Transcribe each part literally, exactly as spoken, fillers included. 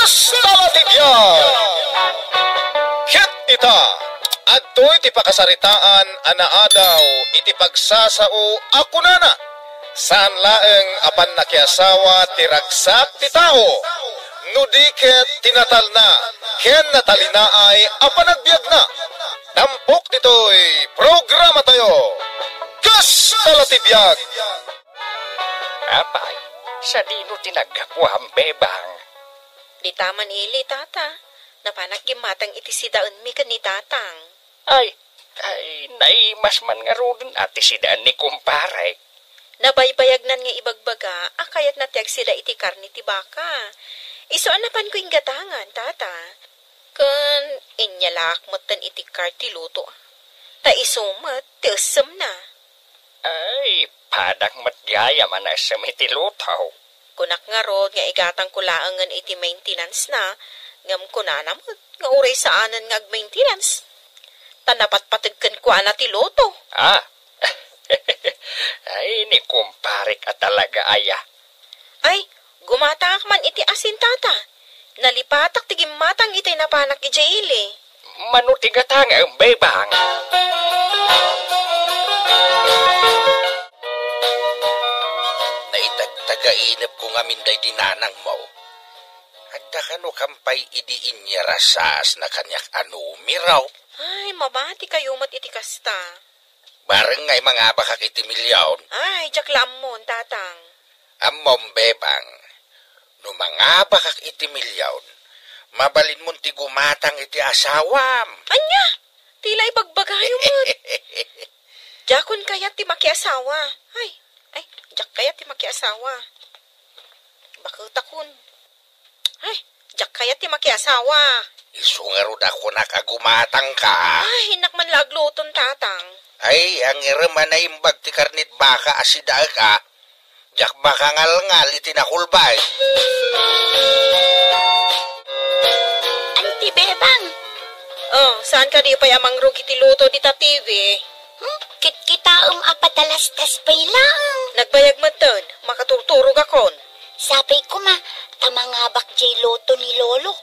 Kasta la ti biag! Ket ita, adtoy ti pakasaritaan a naadaw iti pagsasao a kunana, saan laeng a pannakiasawa ti ragsak ti tao, no di ket ti natalna ken natalinaay a panagbiagna. Tampok ditoy programatayo, Kasta la ti biag! Apay, sadino ti naggapuam, Bebang? Dita man ili, Tata. Napanak gimmatang iti sidaenmi ken ni Tatang. Ay, ay, naimas man ngaruden a ti sidaan ni kumpare. Nabaybayagnan nga ibagbaga a kayatna ti agsida iti karne ti baka. Isu a napanko inggatangan, Tata. Ken inyalaak metten iti kar ti luto. Ta isu met ti essemna. Ay, padak met gayam a naessem iti luto. Kunak ngarud nga igatangko laengen iti maintenance-na, ngem kunana met nga uray saanen nga ag-maintenance. Ta napatpateg kenkuana ti luto. Ah. Ay, ni kumparek a talaga aya. Ay, gumatangak man iti asin, Tata. Nalipatak ti gimmatang iti napanak idiay ili. Mano ti gatangem, Bebang? Naitagtagainepko ngamin daydi nanangmo. Adda kano kampay idi inyarasasna kaniak a numero? Ay, mabati kayo met iti kasta. Bareng nga imangabakak iti milyon. Ay, diak la ammon, Tatang. Ammom, Bebang, no mangabakak iti milyon, mabalinmon ti gumatang iti asawam. Ania? Tila ibagbagayo met. Diakon kayat ti makiasawa. Ay, ay, diak kayat ti makiasawa. Baketakon. Ay, diak kayat ti makiasawa. Isu ngarud a kunak a gumatangka. Ay, innak man la agluton, Tatang. Ay, angirem a naimbag ti karnit baka a sidaek a. Diak makangalngal iti nakulbay. Anti Bebang. Oh, saan kadi pay a mangrugi ti luto dita T V? Hmm? Kitkitaem a patalastas pay laeng. Nagbayag metten, makaturturogakon. Sapay koma, ta mangabak jay loto ni Lolo.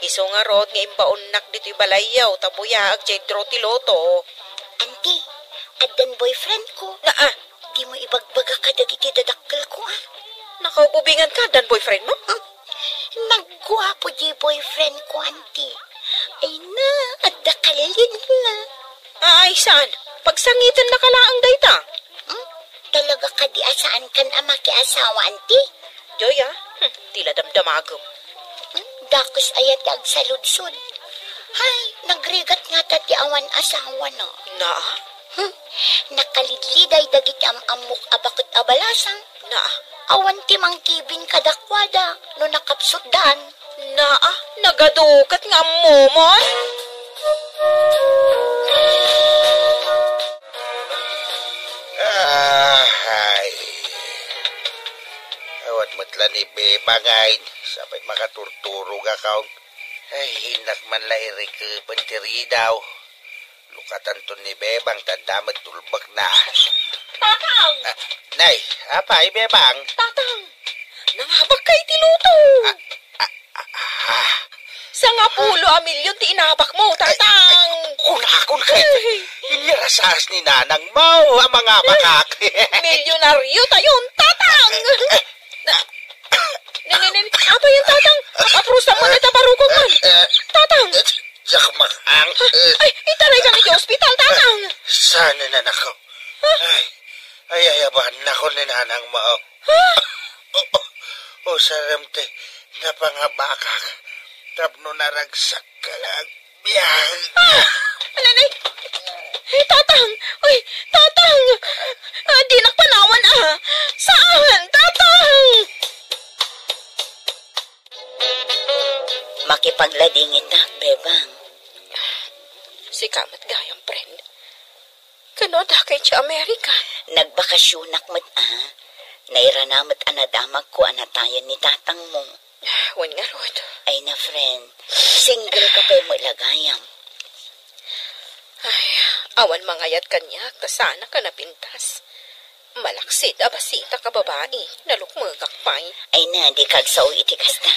Isu ngarud nga imbaonnak ditoy balayyo, ta buyaag jay draw ti loto. Anti, addan boyfriend ko. Naa? Dimo ibagbaga kadagiti dadakkel ko, a? Nakaububingan ka, addan boyfriend mo? Hmm? Nagguapo jay boyfriend ko, anti. Ay na, adda kalilin na. Ay, saan? Pagsangiten na ka laeng dayta. Hmm? Talaga kadi a saan kan a makiasawa, anti? Joy, a? Hmm, tila damdamagem. Hmm? Dakes aya ti agsaludsod. Hay, nagrigat ngata ti awan asawa, no? Na? Hmm? Nakalidliday dagiti am-ammok a baket a balasang. Na? Awan ti mangkibin kadakuada no nakapsutdan. Naa, nagadu ket nga ammomon. Ahay. Awan met la ni Bebang ay, sapay makaturturogakon. Ay, innak man la irikepen ti ridaw. Lukatanton ni Bebang, ta adda met tulbekna. Tatang! Ah, nay, apay, Bebang? Tatang! Nangabak ka iti luto! Ah, ah, ah, ah. Sangapulo a milyon ti inabak mo, Tatang! Ay, ay, kunakon kay, ay, inyarasas ni nanang mo a mangabakak. Milyonaryo tayon, Tatang! Na, ni, ni, ni, apay yan, Tatang? Apatrusam mo na tabarukong man. Tatang! Diak makang. Ay, itaray ka iti ospital, Tatang! Saan ni nanako? Ay, ay, ay, abahan na ko ni nanang mo. Ha? O, o, o, sarem ti napangabakak. Tapno naragsak ka lang. Biag. Ah! Nanay! Ay, Tatang! Ay, Tatang! Ah, dinak panawan, ah! Saan? Tatang! Makipagladingit, Bebang. Sika met gayam, friend. Kano adda ka iti Amerika? Nagbakasyonak met, a. Nairana met a nadamagko a natayen ni tatangmo. Wen ngarud. Ay na, friend. Single ka pay met la gayam. Ay, awan mangayat kaniak, ta saanak a napintas. Malaksid a basitak a babai, nalukmegak pay. Ay na, dika agsao iti kasta.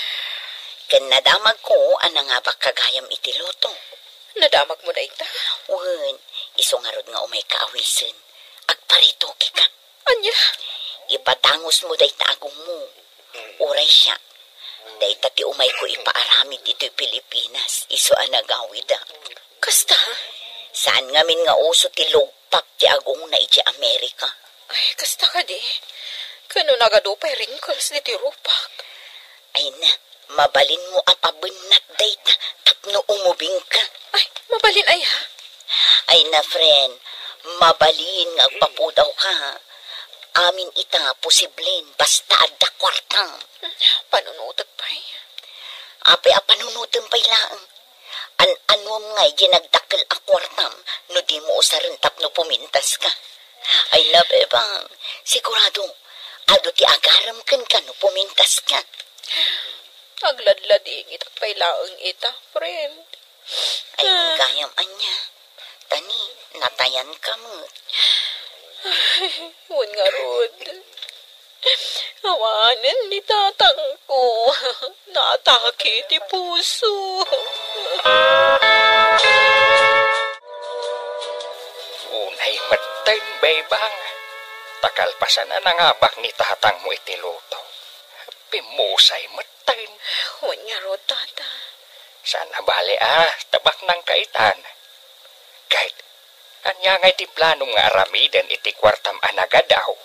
Ken nadamagko a nangabakka gayam iti loto. Nadamagmo dayta? Wen, isu ngarud nga umayka awisen. Agparitokika. Ania? Ipatangosmo dayta agongmo. Uray siak, dayta ti umayko ipaaramid ditoy Pilipinas, isu a nagawidak. Kasta? Saan ngamin nga uso ti lugpak ti agongna idiay Amerika. Ay, kasta kadi? Ken no nagadu pay wrinkles ditoy rupak? Ay na, mabalinmo a pabennat dayta tapno umubingka. Ay, mabalin aya? Ay na, friend, mabalin nga agpapudawka. Amin ita, posiblen, basta adda kuartam. Panunotek pay. Apay a panunotem pay laeng? An-anuem ngay diay nagdakkel a kuartam no dimo usaren tapno pumintaska? Ay na, bebang, sigurado, adu ti agarem kenka no pumintaska. Agladladingitak pay laeng ita, friend. Ay, gayam ania. Tani, natayanka met. Wen ngarud. Awanen ni tatangko. Naatake ti puso. Unay metten, bebang. Ta kalpasan a nangabak ni tatangmo iti loto, pimmusay metten. Wen ngarud, tata. Saan a bale a, ta baknangka itan. Ket, ania ngay ti planom nga aramiden iti kuartam a nagadu?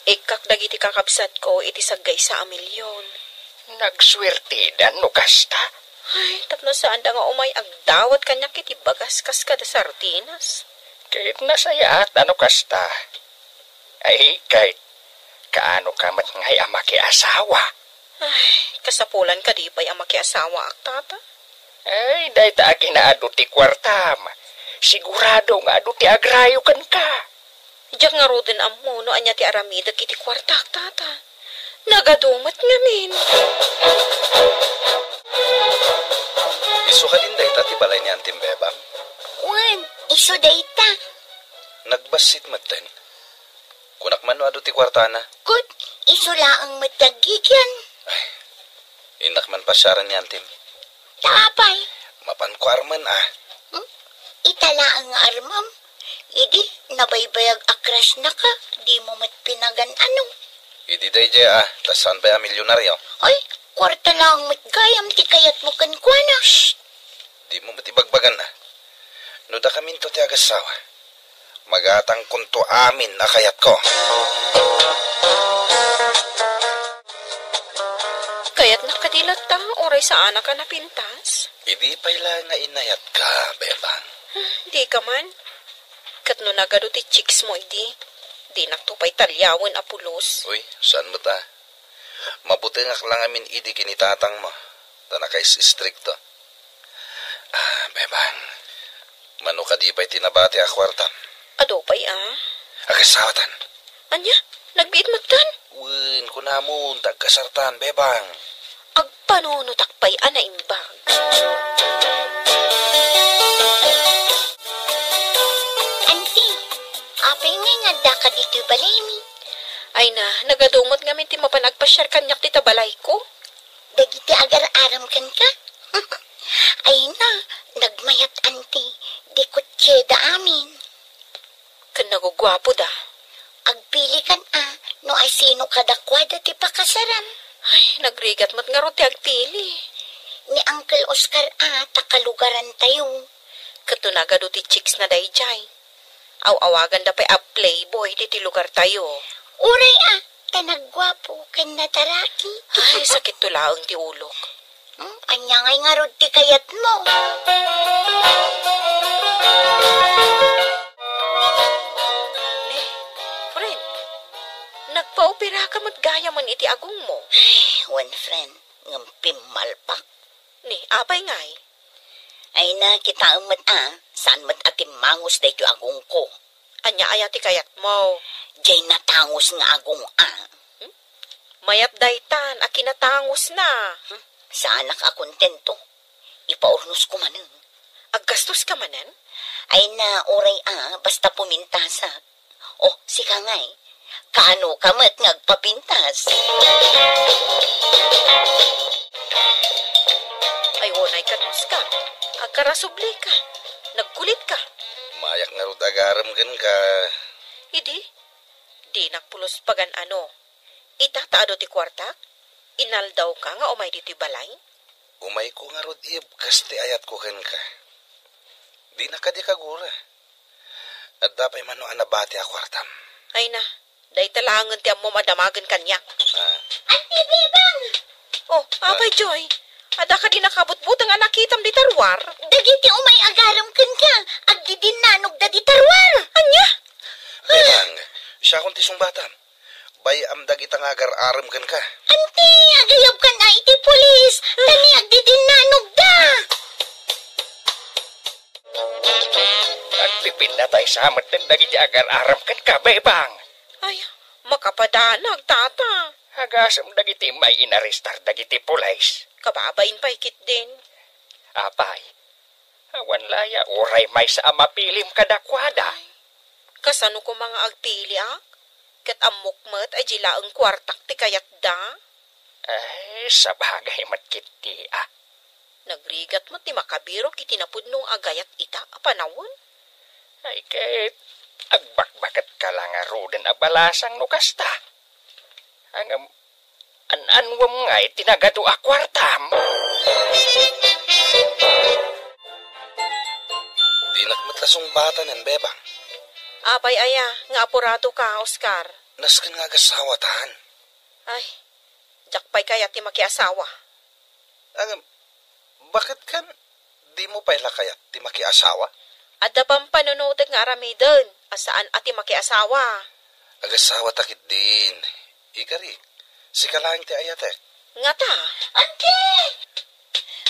Ikkak dagiti kakabsatko iti saggaisa a milion. Nagsuertidan no kasta. Ay, tapno saanda nga umay agdawat kaniak iti bagas kas kada sardinas. Ket nasayaat no kasta. Ay, ket, kaano ka met ngay a makiasawa? Ay, kasapulan kadi pay a makiasawaak, tata? Ay, dayta a kinaadu ti kuartam. Sigurado nga adu ti agrayo kenka. Diak ngaruden ammo no ania ti aramidek iti kuartak, tata. Nagadu met ngamin. Isu kadin dayta ti balay ni Antim Bebang? Wen, isu dayta. Nagbassit metten. Kunak man no adu ti kuartana. Ket, isu laeng met ti aggigyan. Ay, innak man pasiaren ni Antim. Ta apay? Mapanko armen a. Hmm? Ita laeng nga armem. Idi, nabaybayag a crush-naka, dimo met pinagan-ano. Idi daydiay a, ta saan pay a milyonaryo. Ay, kuarta laeng met gayam ti kayatmo kenkuana. Shh! Dimo met ibagbagan a. No dakaminto ti agasawa, magatangkonto amin a kayatko. Kayatnak kadi latta, uray saanak a napintas? Idi pay la nga inayatka, Bebang. Hmm, dika man. Ket no nagadu ti chicks mo idi, dinakto pay taliawen a pulos. Uy, saan met a. Mabutengak la ngamin idi ken ni tatangmo, ta nakais-istrikto. Ah, Bebang, mano kadi pay ti nabati a kuartam? Adu pay a. Agasawatan. Ania? Nagbiit metten? Wen, kunamon, ta agkasartan, Bebang. Agpanunotak pay a naimbag. Anti, apay ngay nga addaka ditoy balaymi? Ay na, nagadu met ngamin ti mapan agpasiar kaniak dita balayko. Dagiti agar-arem kenka? Ay na, nagmayat, anti, di kutsieda amin. Ken naguguapoda. Agpili kan a, no asino kadakuada ti pakasaram. Ay, nagrigat met ngarud ti agpili. Ni Uncle Oscar a, ta kalugarantayo. Ket no nagadu ti chicks na daydiay, aw-awaganda pay a playboy ditoy lugartayo. Uray a, ta nagguapo ken nadaraki. Ay, sakit to laeng ti ulok. Hmm? Ania ngay ngarud ti kayatmo? Ne, friend, nagpaoperaka met gayamen iti agongmo. Ay, wen, friend, ngem pimmalpak. Ne, apay ngay? Ay na, kitaem met a, saan met a timmangus daytoy agongko. Ania aya ti kayatmo? Diay natangos nga agong a. Hmm? Mayat daytan a kinatangosna. Hmm? Saanak a kontento. Ipaurnosko manen. Aggastoska manen? Ay na, uray a, basta pumintasak. Oh, sika ngay. Kaano ka met nga agpapintas? Ket Oscar, agkarasublika, nagkulitka. Mayak ngarud agarem kenka. Idi, dinak pulos pagan-ano. Ita ta adu ti kuartak, inaldawka nga umay ditoy balay? Umayko ngarud, Ib, kas ti ayatko kenka. Dinak kadi kagura. Adda pay mano a nabati a kuartam? Ay na, dayta laengen ti ammom a damagen kaniak. Ah. Auntie Bebang! Oh, apay, Joy? Adda kadi nakabutbuteng a nakitam ditoy ruar? Dagiti umay agarem kenka, agdidinnanogda ditoy ruar. Ania? Bebang, siakon ti sungbatam. Bay-am dagita nga agar-arem kenka. Auntie, agayabkan a iti pulis, ta ni agdidinnanogda. Agpipinnataysa metten dagiti agar-arem kenka, Bebang. Ay, makapadanag, Tata. Agasem dagiti immay inarestar dagiti pulis. Kababain pay ketdin. Apay, awan la aya uray maysa a mapilim kadakuada. Kasano koma nga agpiliak? Ket ammok met a di laeng kuartak ti kayatda. Ay, sabagay met ketdi, a. Nagrigat met ti makabirok iti napudno nga agayat ita a panawen. Ay, ket agbakbaketka la ngaruden a balasang no kasta. Ngem, an-anuem ngay ti nagadu a kuartam? Dinak met la sungbatanen, Bebang. Apay aya nga apuradoka, Oscar? Nasken nga agasawatan. Ay, diak pay kayat ti makiasawa. Ngem, baket kan dimo pay la kayat ti makiasawa? Adda pampanunotek nga aramiden a saan a ti makiasawa. Agasawata ketdin. Ikarik, sika laeng ti ayatek. Ngata? Auntie!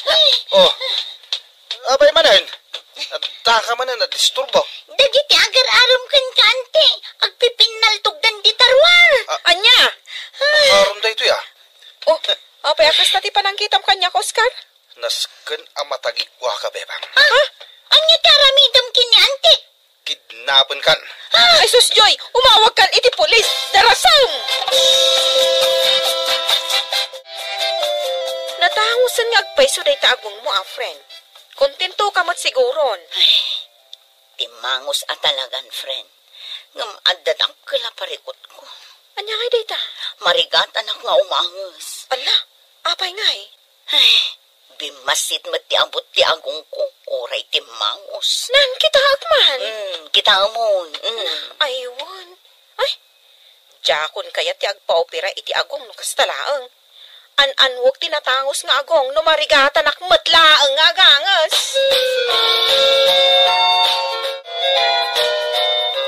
Ay! Oh! Apay manen? Addaka manen a disturbo? Dagiti agar-arem kenka, Auntie, agpipinnaltogdan ditoy ruar. Ah. Ania? Ay. Arum daytoy, a. Oh, apay a kasta ti panangkitam kaniak, Oscar? Nasken a matagikuaka, Bebang. Ha? Ania ti aramidem ken ni Auntie? Kidnapenkan. Ay, sus, Joy! Umawagkan iti pulis! Darasem! Natangosen nga agpayso dayta agongmo a friend. Kontentoka met siguron. Ay, timmangus a talagan, friend. Ngem adda dakkel a parikutko. Ania ngay dayta? Marigatanak nga umanges. Ala, apay ngay? Ay, bimmassit met ti abut ti agongko, uray timmangus. Nan, kitaek man. Hmm, kitaemon. Hmm. Ay, wen. Ay, diakon kayat ti agpaopera iti agong no kasta laeng. An-anuek ti natangus nga agong no marigatanak met laeng nga aganges.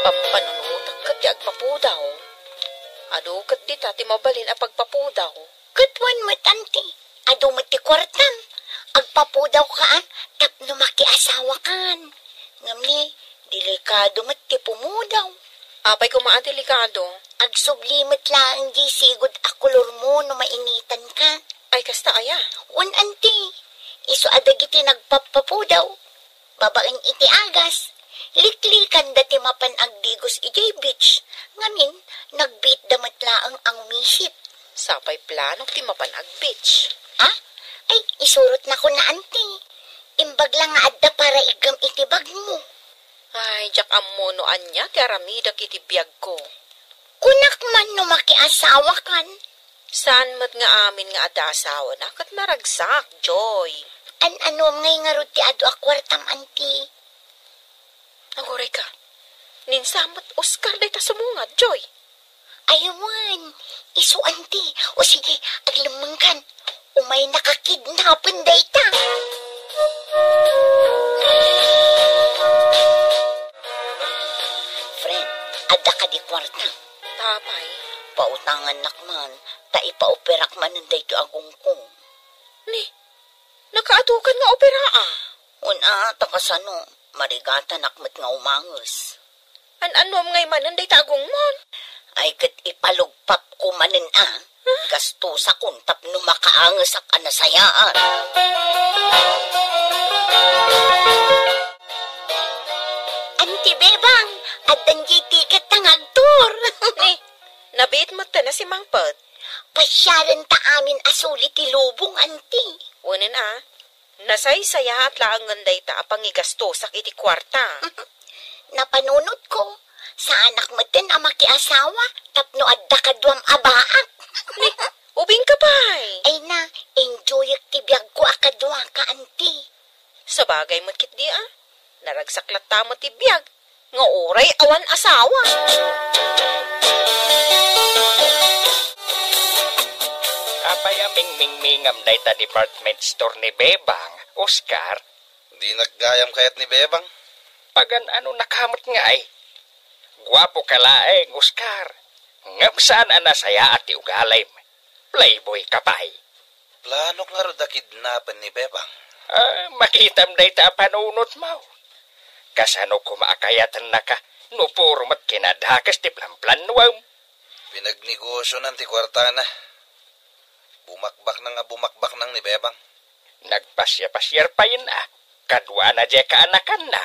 Pampanunotak ket ti agpapudaw. Adu ket dita ti mabalin a pagpapudaw. Ket wen met, Auntie, adu met ti kuartam. Agpapudawka, a, tapno makiasawakan. Ngem ni, delikado met ti pumudaw. Apay koma a delikado? Agsubli met laeng diay sigud a kolormo no mainitanka. Ay, kasta aya? Wen, Auntie, isu a dagiti nagpappapudaw. Babaen iti agas, liklikanda ti mapan agdigos idiay beach, ngamin, nagbiitda met laeng a ngumisit. Sapay planok ti mapan ag-beach. Ah? Ay, isurotnakon, Auntie. Imbag la nga adda paraiggem iti bagmo. Ay, diak ammo no ania ti aramidek iti biagko. Kunak man no makiasawakan. Saan met nga amin nga adda asawana ket naragsak, Joy? An-anuem ngay ngarud ti adu a kuartam, Auntie? Aguray ka. Ninsa met Oscar dayta sumungad, Joy. Ay, wen, isu, Auntie. O sige, aglemmengkan. Umay nakakidnapen dayta. Friend, adda kadi kuarta? Apay? Pautangannak man, ta ipaoperak manen daytoy agongko. Ni, nakaatukan nga opera, a? Wen a, ta kasano, marigatanak met nga umanges. An-anuem ngay manen dayta agongmon? Ay, ket ipalugpapko manen, a. Huh? Gastosakon tapno makaangesak a nasayaat. Auntie Bebang, addan diay tiket ta nga agtour. Ni, nabiit met ta na si Mangpet. Pasiarenta amin a suli ti lubong, Auntie. Wenen a. Nasaysayaat laengen dayta a pangigastosak iti kuarta. Napanunotko, saanak metten a makiasawa tapno adda kaduam a baak. Ubingka pay. Ay na, enjoyek ti biagko a kaduaka, anti. Sabagay met ketdi a. Naragsak latta met ti biag nga uray awan asawa. Apay a mingmingmingam dayta department store ni Bebang, Oscar? Dinak gayam kayat ni Bebang. Pagan-anonaka met ngay? Guapoka laeng, Oscar. Ngem saan a nasayaat ti ugalim. Playboy ka pay. Planok ngarud a kidnapen ni Bebang. Ah, makitam dayta a panunotmo. Kasano koma a kayatennaka no puro met kinadakes ti planplannuam? Pinagnegosionan ti kuartana. Bumakbaknang a bumakbaknang ni Bebang. Nagpasiapasiar payen a, kaduana diay kaanakanna.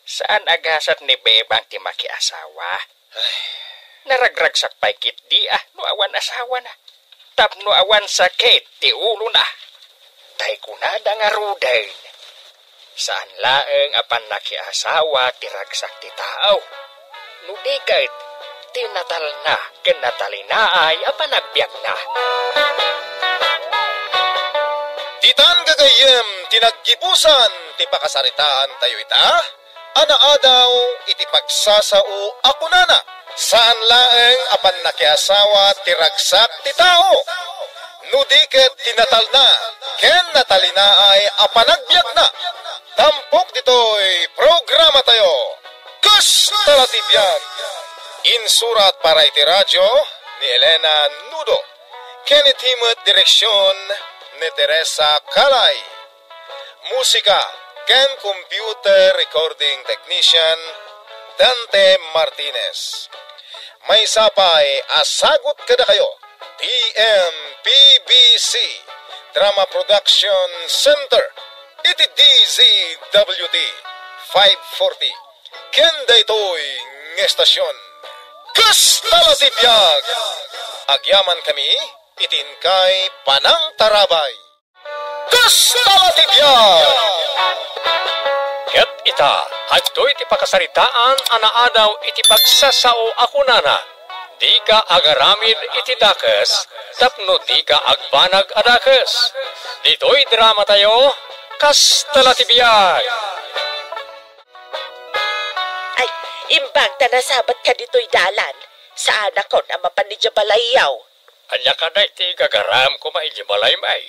Saan a gasat ni Bebang ti makiasawa. Ay. Naragragsak pay ketdi a no awan asawana. Tapno awan sakit ti ulona. Tay kunada ngaruden, saan laeng a pannakiasawa ti ragsak ti tao, no di ket ti natalna ken natalinaay a panagbiagna. Ditan gagayyem ti naggibusan ti pakasaritaantayo ita a naadaw iti pagsasao a kunana, saan laeng a pannakiasawa ti ragsak ti tao, no di ket ti natalna ken natalinaay a panagbiagna. Tampok ditoy programatayo, Kasta la ti Biag. Insurat para iti radio ni Elena Nudo, ken iti met direksion ni Teresa Calay. Musika ken computer recording technician, Dante Martinez. Maysa pay a sagut kadakayo, T M P B C Drama Production Center, iti D Z W T five forty, ken daytoy nga estasion. Kasta la ti biag! Agyaman kami iti inkay panangtarabay. Kasta la ti biag! Ket ita, adtoy ti pakasaritaan a naadaw iti pagsasao a kunana, "Dika agaramid iti dakes tapno dika agbanag a dakes." Ditoy dramatayo, Kasta la ti biag! Ay, imbag ta nasabat ka ditoy dalan. Saanakon a mapan idiay balayyo. Ania kadi ti gagaram koma idiay balaymi?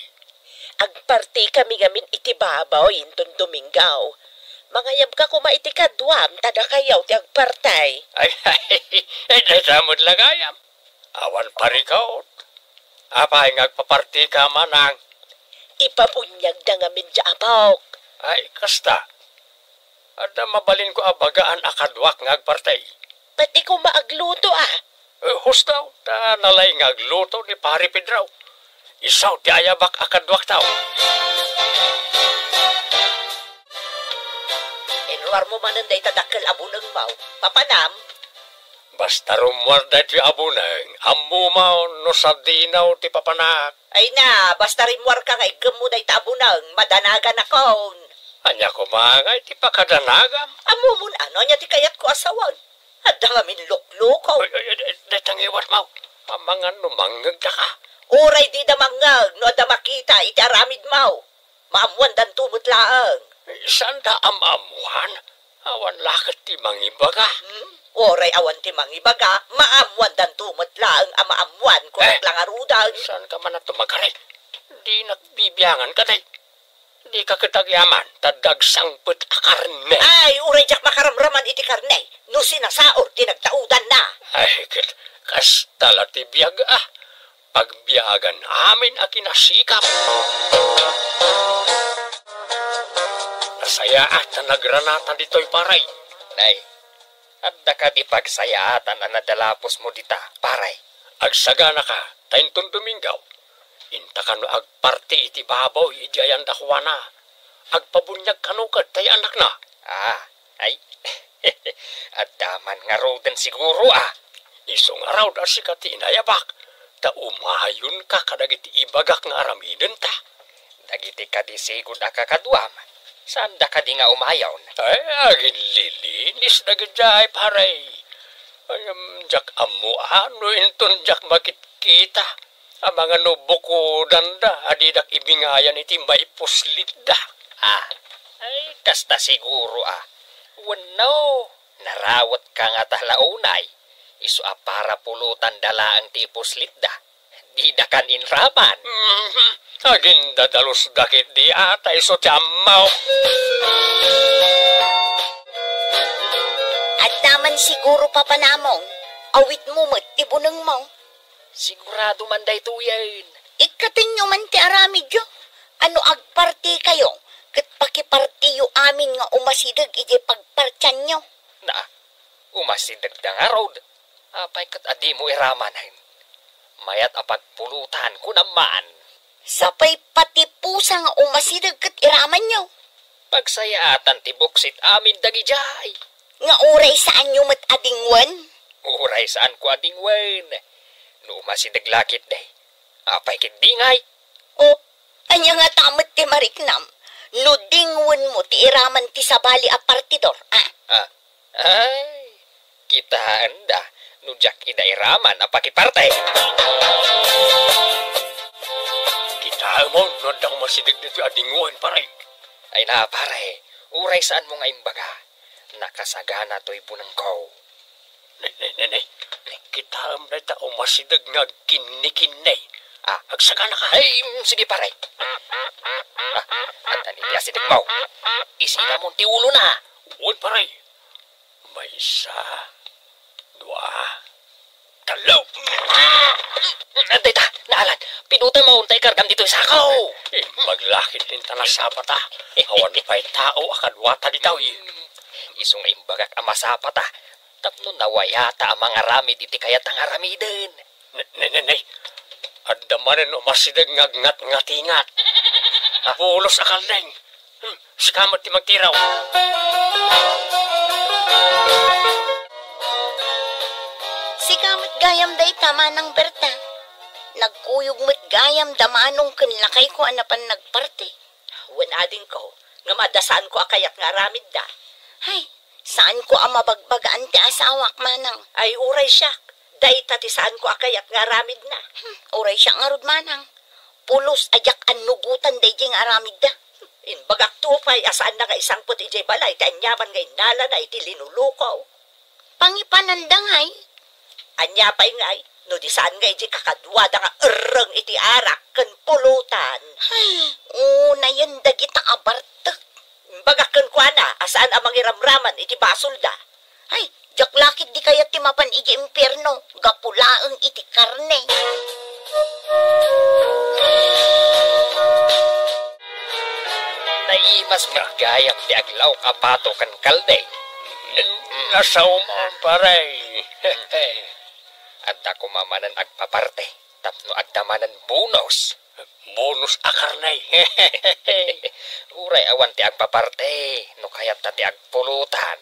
Agparti kami ngamin iti baboy inton Domingo. Mangayabka koma iti kaduam ta dakayo ti agparti. Ay, ay, ay, dayta met la gayam. Awan parikut. Apay nga agpapartika, manang? Ipabuniagda ngamin diay apok. Ay, kasta. Adda mabalinko a bagaan a kaduak nga agparti. Pati koma agluto, a? Eh, husto, ta nalaing nga agluto ni Pari Pedro. Isu ti ayabak a kaduakto. Inruarmo manen dayta dakkel a bunengmo. Papanam? Basta rummuar daytoy a buneng, ammom no sadino ti papanak. Ay na, basta rimmuarka nga iggemmo dayta a buneng, madanaganakon. Ania koma ngay ti pakadanagam? Ammomon ania ti kayatko a sawen. Adda ngamin lukluko. Ay, ay, ay, ay, dayta ngiwatmo. Amangan no mangngegdaka. Uray dida mangngeg no adda makita iti aramidmo. Maammuandanto met laeng. Saanda a maammuan? Awan la ket ti mangibaga. Hmm? Uray awan ti mangibaga, maammuandanto met laeng a maammuan, kunak Eh, la ngaruden. Saanka man a tumagari? Dinak bibiangan kadi. Dika ket agyaman, ta dagsangpet a karne. Ay, uray diak makaramraman iti karne, no sinasaor ti nagtaudanna. Ay, ket kasta la ti biag, a. Pagbiagan amin a kinasikap. Nasayaat ta nagranata ditoy, pare. Nay, adda kadi pagsayaatan a nadalapusmo dita, pare? Agsaganaka, ta inton Domingo, inta kano agparti iti baboy idiay dakuana. Agpabuniag kano ket tay anakna. Ah, ay, adda man ngaruden siguro, a. Isu ngarud a sika ti inayabak, ta umayonka kadagiti ibagak nga aramidenta. Dagiti kadi sigud a kakaduam, saanda kadi nga umayon? Ay, aginlilinis dagidiay, pare. Ay, um, diak ammo no inton diak makitkita a mangano bukodanda a didak ibingayan iti maipuslitda. Ah, ay, kasta siguro, ah. Wenno, narawet ka ngata la unay, isu a para pulotanda laeng ti ipuslitda. Didakan inraman. Mhm. Agindadalusda ketdi a ta isu ti ammo. Adda man siguro papanamong, awitmo met ti bunengmo. Sigurado man daytoyen. Ikkatenyo man ti aramidyo. Ano agpartikayo, ket pakipartiyo amin nga umasideg idiay pagpartianyo. Na, umasidegda ngarud. Apay ket a dimo iramanen? Mayat a pagpulotan, kunam man. Sapay pati pusa nga umasideg ket iramanyo. Pagsayaatan ti buksit amin dagidiay. Nga uray saanyo met a dingwen? Uray saanko a dingwen. No umasideg la ketdi, apay ketdi ngay? O, ania ngata met ti mariknam? No dingwenmo ti iraman ti sabali a partidor, ah? Ah, ay, kitaenda no diak ida iraman a pakiparte. Kitaem no adda umasideg ditoy a dingwen, pare. Ay na, pare, uray saanmo nga imbaga. Nakasagana toy bunengko. Ne, ne, ne, ne. Kitaem dayta umasideg nga agkinnikinni. Ah. Agsaganaka. Ay, mm, sige, pare. Ah, addan iti asidegmo. Isinamon ti ulona. Wen, pare. Maysa, dua, tallo. Dayta, naalan. Pinutam a unta ikargam ditoy sako. Eh, maglakit inta nasapata. Awan pay tao a kaduata ditoy. Isu nga imbagak a masapata. Tapno nawayata a mangaramid iti kayat a ngaramiden. Ne, ne, ne, ne. Adda manen umasideg nga agngatngatingat. Ah. Pulos a kaldeng. Hmm, sika met ti magtiraw. Sika met gayam dayta, Manang Berta. Nagkuyog met gayam da Manong ken lakayko a napan nagparti. Wen, adingko, ngem adda saanko a kayat nga aramidda. Ay, saanko a mabagbagaan ti asawak, Manang. Ay, uray siak, dayta ti saanko a kayat nga aramidna. Hmm, uray siak ngarud, Manang. Pulos a diak annugotan daydiay nga aramidda. Imbagakto pay a saanna nga isangpet idiay balay ti aniaman nga innalana iti linuluko. Pangipananda ngay? Ania pay ngay, no di saan nga idiay kakaduada nga erreng iti arak ken pulutan? Ay, unayen dagita a bartek. Imbagak kenkuana a saan a mangiramraman iti basolda. Ay, diak la ketdi kayat ti mapan idiay impierno, gapu laeng iti karne. Naimas met gayam ti aglaok a pato ken kaldeng. Nasaom, pare. Adda koma manen agpaparte tapno adda manen bonus. Bonus a karne. Uray awan ti agpaparte, no kayatta ti agpulutan.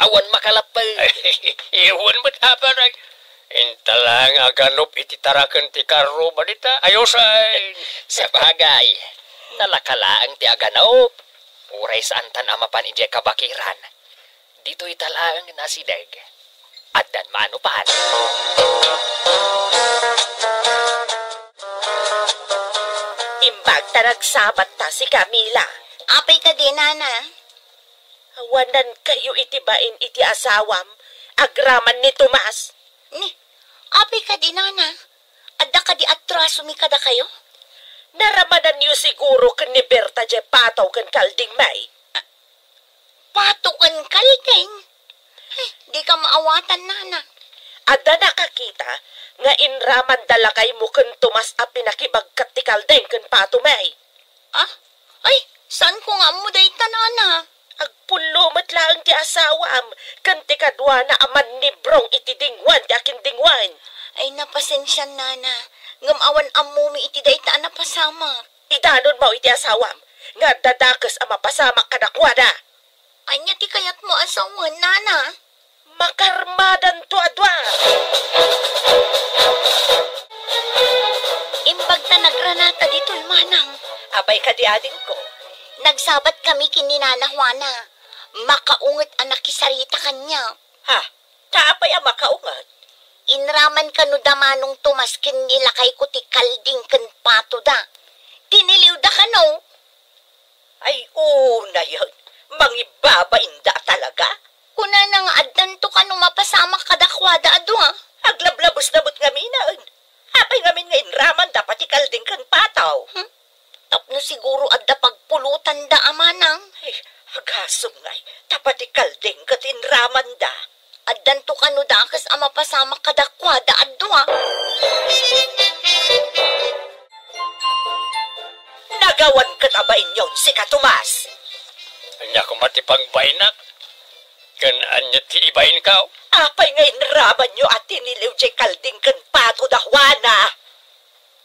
Awan makalappek. Awan met, a, pare. Inta laeng aganop iti taraken ti karro, balita. Ayosen. Sabagay, nalaka laeng ti aganop. Uray saantan a mapan idiay kabakiran. Ditoy ta laeng nasideg. Addan maanopan. Imbag ta nagsabat ta si Camila. Apay kadi, nana? Awanan kayo iti bain iti asawam, agraman ni Tomas. Ni, apay kadi, nana? Adda kadi atraso mi kadakayo? Naramananyo siguro ken ni Berta diay pato ken kalding, May. Pato ken kalding? Ay, di ka maawatan, nana. Adda nakakita nga inraman da lakaymo ken Tomas a pinakibagkat ti kalding ken pato, May. Ah? Ay, saan ko nga ammo dayta, nana? Agpullo met laeng ti asawam ken ti kaduana a mannibrong iti dingwan ti akindingwan. Ay, napasensian, nana. Ngem awan ammomi iti dayta a napasamak. Idanonmo iti asawam nga adda dakes a mapasamak kadakuada. Ania ti kayatmo a sawen, nana? Makarmadanto a dua. Pagta nagranata ditoy manang. Apay kadi adingko? Nagsabat kami ken ni Nana Juana. Makaunget a nakisarita kaniak. Ha? Ta apay a makaunget? Inraman kano da Manong Tomas ken ni lakayko ti kalding ken patoda. Tiniliwda kano? Ay, unayen. Mangibabainda talaga? Kunana nga addanto kano mapasamak kadakuada a dua. Aglablabesda met ngamin. Apay ngamin nga inramanda pati kalding ken pataw? Hmm? Tapno siguro adda pagpulotanda a manang. Ay, agasem ngay, ta pati kalding ket inramanda. Addanto kano dakes a mapasamak kadakuada a dua. Nagawan ket a bainyon, sika Tomas. Ania koma ti pagbainak? Ken ania ti ibainko? Apay nga inramanyo a tiniliw diay kalding ken pato da Juana?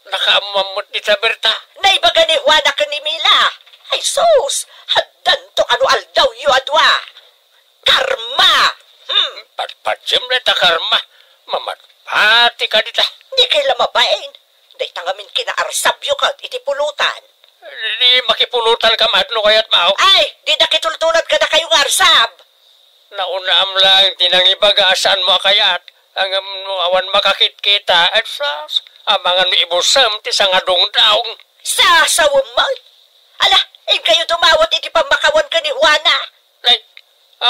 Nakaammoam met dita, Berta. Naibaga ni Juana ken ni Mila. Ay sus, addanto kano aldawyo a dua. Karma! Hmm. Patpatiem dayta karma. Mamatpati ka dita. Dikay la mabain. Dayta ngamin kinaarsabyo ket iti pulotan. Di makipulotan ka met no kayatmo. Ay, dida kitultulad kadakayo nga arsab. Naunam laeng ti nangibaga a saanmo a kayat, ngem no awan makakitkita, ay sus, amangan no ibusem ti sangadungdong. Sasawem met! Ala, inkayo dumawat iti pammakawan ken ni Juana. Nay,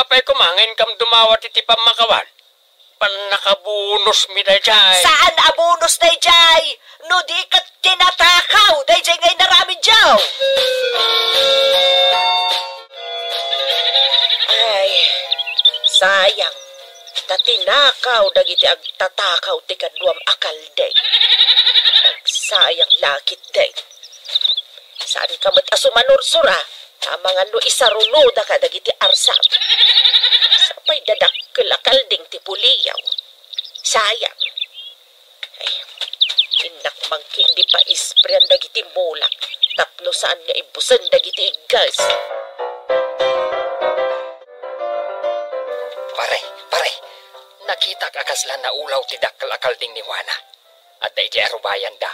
apay koma nga inkam dumawat iti pammakawan? Pannakabunusmi daydiay. Saan a bunus daydiay? No di ket tinatakaw daydiay nga inaramidyo. Ay, sayang. Ta tinakaw dagiti agtatakaw ti kaduam a kalding. Agsayang la ketdi. Saanka met a sumanursor a, amangan no isarunodaka dagiti arsam. Sapay dadakkel a kalding ti puliyaw. Sayang. Ay, innak mangki di paisprean dagiti mulak tapno saan nga ibusen dagiti iggas. Pare, pare, nakitak a kasla naulaw ti dakkel a kalding ni Juana. Adda iti arubayanda.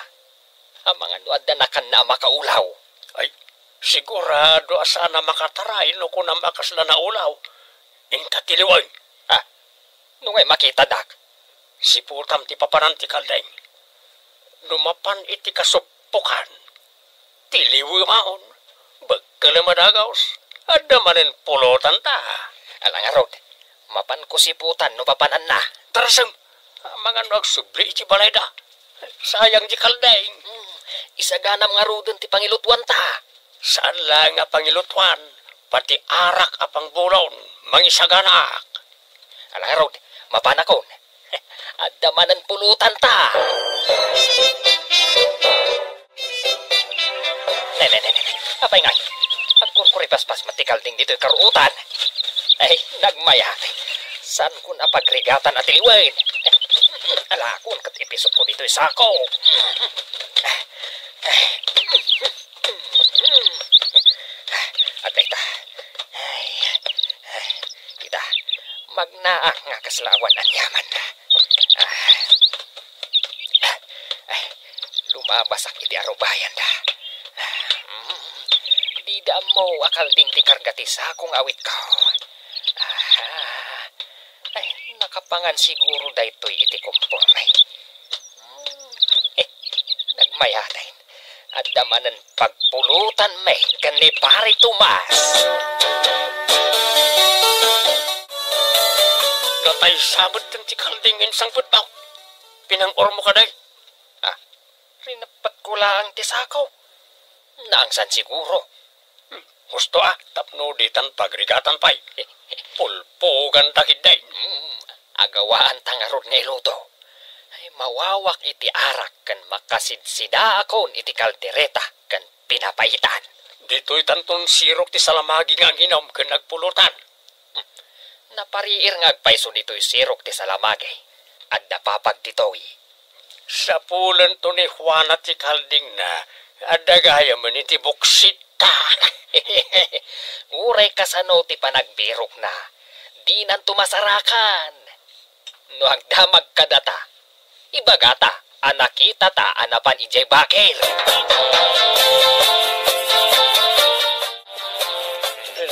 Amangan no adda nakanna a makaulaw. Ay, sigurado a saan a makataray no kunam a kasla naulaw. Inka tiliwen. Ah, no ngay makitadak, siputam ti papanan ti kalding. No mapan iti kasuppokan, tiliwemaon. Bekkelem a dagus, adda manen pulotanta. Ala ngarud, mapanko siputan no papananna. Tarasem, amangan no agsubli iti balayda. Sayang ti kalding. Hmm, isaganam ngaruden ti pangilutuanta. Saan laeng a pangilutuan, pati arak a pangbulon, mangisaganaak. Ala ngarud, mapanakon. Adda manen pulotanta. Ne, ne, ne, ne, ne. Apay ngay? Agkurkuripaspas met ti kalding ditoy karuotan. Ay, nagmayat. Saankon a pagrigatan a tiliwen. Alakon ket ipisokko ditoy sako. Adda ita. Ay, ay, kita. Magnaak nga kasla awan aniaman. Ah. Ah. Ay, lumabasak iti arubayanda. Ah. Mm. Dida ammo a kalding ti karga ti sako nga awitko. Ah. Ay, nakapangan siguro daytoy iti komporme. Hmm. Eh, nagmayaten. Adda manen pagpulutan met ken ni Pare Tomas. Natay sabet ti kalding insangpetmo. Pinang-ormo kadi? Ah, rineppetko laeng ti sako. Naangsan siguro. Hmm, husto a, tapno ditan pagrigatan pay. Pulpuganta ketdi. Hmm, agawaanta ngarud nga iluto. Ay, mawawak iti arak ken makasidsidaakon iti kaldereta ken pinapaitan. Ditoy tanton sirok ti salamagi nga anginom ken agpulutan. Hmm. Napariir nga agpayso ditoy sirok ti salamagi. Adda papag ditoy. Sapulento ni Juana ti kaldingna, adda gayamen iti buksitta. Uray kasano ti panagbirokna, dinanto masarakan. No agdamag kadata, ibagata. A nakitata a napan idiay bakir.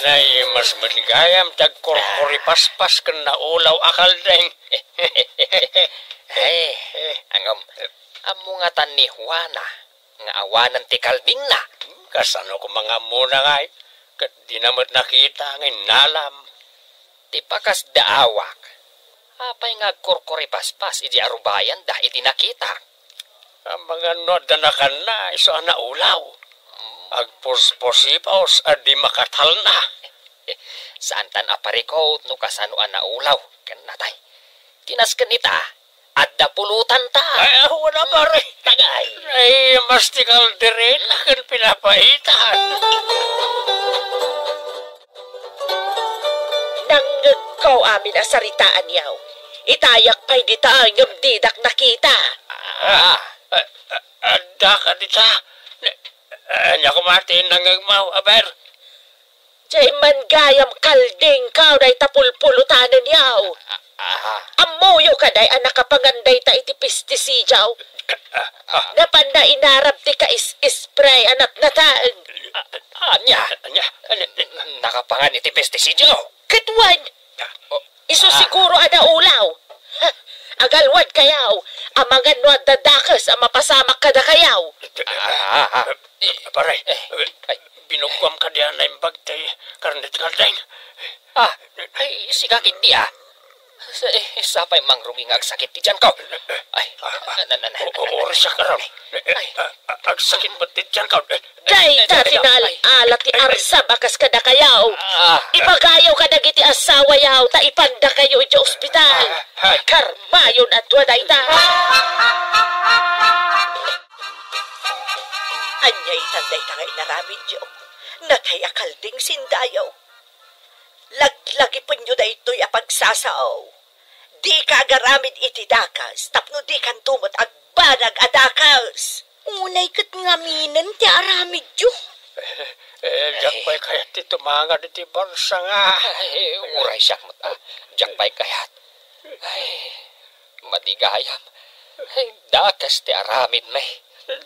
Nay, mas met gayam ti agkurkuripaspas ken naulaw a kaldeng. Ay, ngem, ammo ngatan ni Juana nga awanen ti kaldingna? Kasano koma nga ammona ngay? Ket dina met nakita nga innalam. Ti pakasdaawak, apay nga agkurkuripaspas idi arubayanda idi nakitak? Amangan no adda nakanna, isu a naulaw. Agpuspusipaw sa di makatalna. Saantan a parikut no kasano a naulaw ken natay. Ti nasken ita, adda pulotanta. Ay, awan a, pare. Tagay. Ay, mas ti kaldereta ken pinapaitan. Nangngegko amin a saritaan, yaw. Itayak pay dita ngem didak nakita. Ah, ah, ah, adda ka dita? Ania koma ti nangngegmo, aber? Diay man gayam kalding kaw dayta pulpulotanen, yaw. Ah, ah. Ammoyo kadi a nakapangan dayta iti pestisidio? Ah, ah. Napanna inarab ti kais-ispray a natnataeng. Ah, ania? Ania? Ania? Nakapangan iti pestisidio? Ket wen. Oh. Isu siguro a naulaw. Ha, agalwad kayaw. Amangan no adda dakes a mapasamak kadakayaw. Ah, ah, ah. Pare, binuggoam kadi a naimbag ti karne ti kaldeng. Ah, ay, sika ketdi, ah. Sa-, eh, sapay mangrugit nga agsakit ti tianko. Ay, ah, ah, na, na, na, o-, o-, oras siya karon. Ay. Ah, ah, agsakit met ti tianko. Dayta ti naal-ala ti arsam a kas kadakayaw. Ah. Ibagayo kadagiti asawayaw ta ipandakayo iti ospital. Ah, ah. Karmayon a dua dayta. Ania itan dayta nga inaramidyo? Natay a kalding sindayo. Laglagipenyo daytoy a pagsasao. Dika agaramid iti dakes tapno dikanto met agbanag a dakes. Unay ket ngaminen ti aramidyo. Eh, diak pay kayat ti tumangad iti barsa nga. Ay, uray siak met, ah. Diak pay kayat. Ay, matigayam. Ay, dakes ti aramidmi.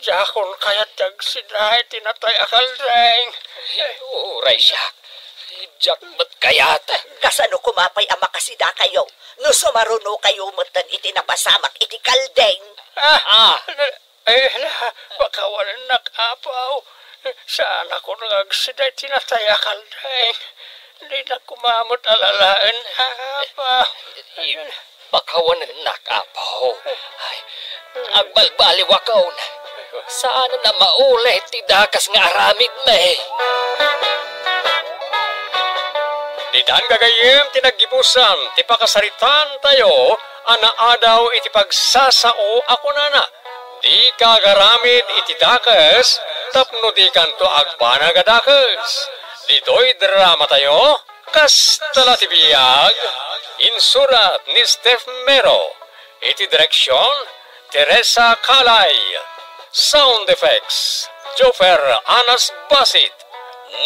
Diakon kayat ti agsida iti natay a kaldeng. Ay, uray siak. Diak met kayat. Kasano koma pay a makasidakayo no sumarunokayo metten iti napasamak iti kaldeng? Ah, ah. Eh, la, pakawanennak, Apo. Saanakon nga agsida iti natay a kaldeng. Dinak koma met alalaen, Apo. Pakawanennak, Apo. Ay, agbalbaliwakon. Saan a maulit ti dakes nga aramidmi. Ditan gagayyem ti naggibusan ti pakasaritaan tayo a naadaw iti pagsasao a kunana, "Dika agaramid iti dakes tapno dikanto agbanag a dakes." Ditoy drama tayo, Kasta la ti biag, insurat ni Steph Mero, iti direksion, Teresa Calay, sound effects, Jofer Anas Basit,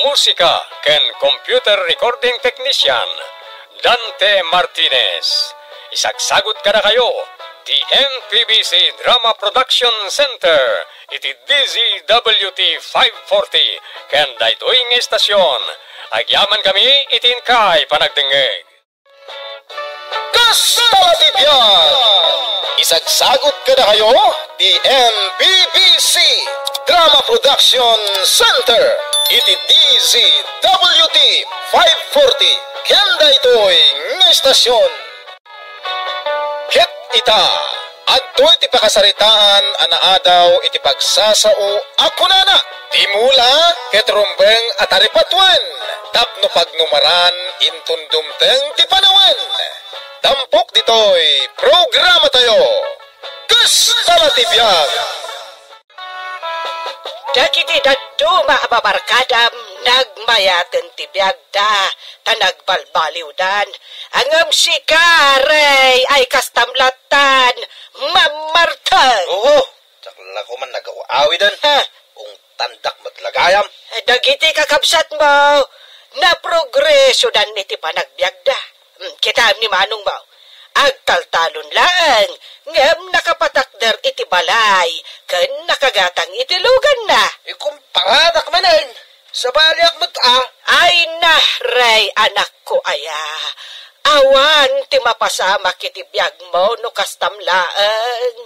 musika ken computer recording technician, Dante Martinez. Isagsagut kadakayo ti M P B C Drama Production Center iti D Z W T five forty ken daytoy nga estasion. Agyamankami iti inkay panagdengngeg. Kasta la ti biag! Isagsagut kadakayo ti M P B C Drama Production Center iti D Z W T five forty ken daytoy nga estasion. Ket ita, adtoy ti pakasaritaan a naadaw iti pagsasao a kunana, "Ti mula ket rumbeng a taripatuen, tapno pagnumaran inton dumteng ti panawen." Tampok ditoy programatayo, Kasta la ti biag! Dagiti dadduma a babarkadam, nagmayaten ti biagda, ta nagbalbaliwdan. Ngem sika, Rey, ay kastam lattan, mammartek. Oo, diak la koma nagaw-awiden. Ha? Ungtandak met la gayam. Dagiti kakabsatmo, naprogresodan iti panagbiagda. Hmm, kitaem ni manongmo. Agtaltalon laeng, ngem nakapatakder iti balay ken nakagatang iti luganna. Ikumparadak manen, sabaliak met a. Ay na, Rey, anakko aya. Awan ti mapasamak iti biagmo no kastam laeng.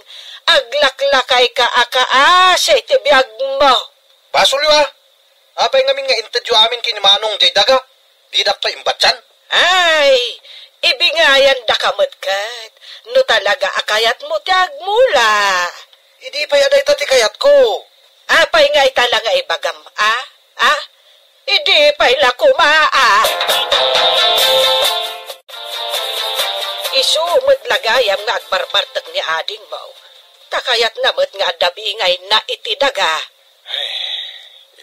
Aglaklakayka a kaasi iti biagmo. Basolyo a. Apay ngamin nga intedyo amin ken ni Manong jay daga? Didak pay imbatian. Ay, ibingayandaka met ket no talaga a kayatmo ti agmula. Idi pay a dayta ti kayatko. Apay nga ita la nga ibagam, a? A? Idi pay la koma, a? Isu met la gayam nga agbarbartek ni adingmo. Ta kayatna met nga adda bingayna iti daga. Ay,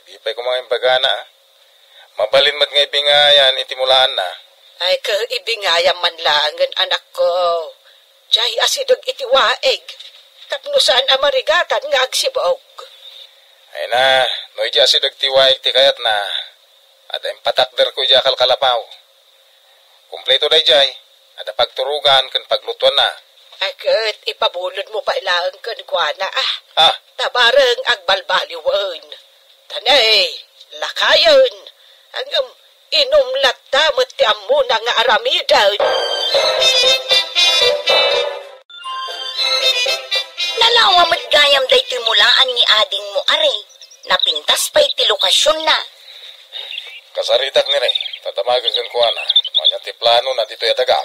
idi pay koma nga imbagana, a? Mabalin met nga ibingayan iti mulaanna. Ay, ket ibingayam man laengen, anakko. Jay asideg iti waig, tapno saan a marigatan nga agsibog. Ay na, no idi asideg ti waig ti kayatna, adda impatakderko idiay a kalkalapaw. Kompleto daydiay, adda pagturogan ken paglutuanna. Ay, ket ipabulodmo pay laeng kenkuana, a. Ah. Ta bareng agbalbaliwen. Ta ne, lakayen. Ngem inum latta met ti ammona nga aramiden. Nalawa met gayam daytoy mulaan ni adingmo, Are. Napintas pay ti lokasionna. Kasaritak ni Rey, ta damagek kenkuana, no ania ti planona ditoy a daga.